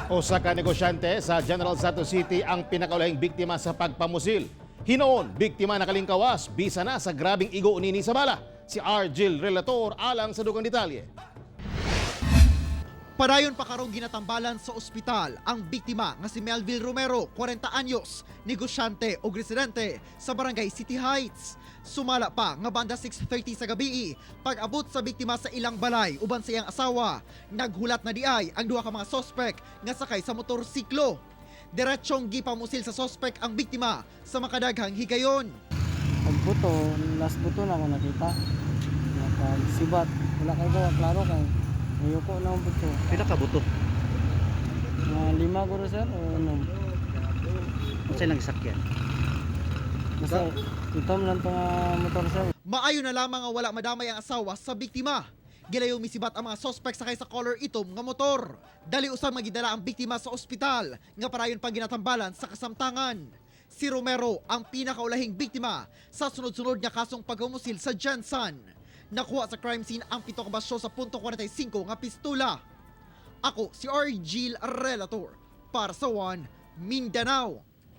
Usa ka negosyante sa General Santos City ang pinakaulahing biktima sa pagpamusil. Hinoon, biktima nakalingkawas, bisa na sa grabing igo nini sa bala. Si Argil Relator alang sa dugang detalye. Padayon pa karong ginatambalan sa ospital ang biktima nga si Melville Romero, 40 anyos, negosyante o residente sa Barangay City Heights. Sumala pa nga banda 6:30 sa gabi, pag-abot sa biktima sa ilang balay uban sa iyang asawa, naghulat na diay ang duha ka mga sospek nga sakay sa motorsiklo. Diretsyong gipamusil sa sospek ang biktima sa makadaghang higayon. Pag buto, last buto na ako nakita. Pag sibat, wala kay gawa, klaro kay. Nayuko na ang buto. Pila ka buto? Mga lima guro, sir, o ano. Unsa ilang sakyan? Basta itom lang itong motor, sir. Maayo na lamang nga wala madamay ang asawa sa biktima. Gilayo misibat ang mga sospek sakay sa color itom nga motor. Dali usab nga gidala ang biktima sa ospital nga parayon pang ginatambalan sa kasamtangan. Si Romero ang pinakaulahing biktima sa sunod-sunod nga kasong paghumusil sa Jensen. Nakuha sa crime scene ang pito ka basyo sa .45 nga pistula. Ako si Argil Relator para sa One Mindanao.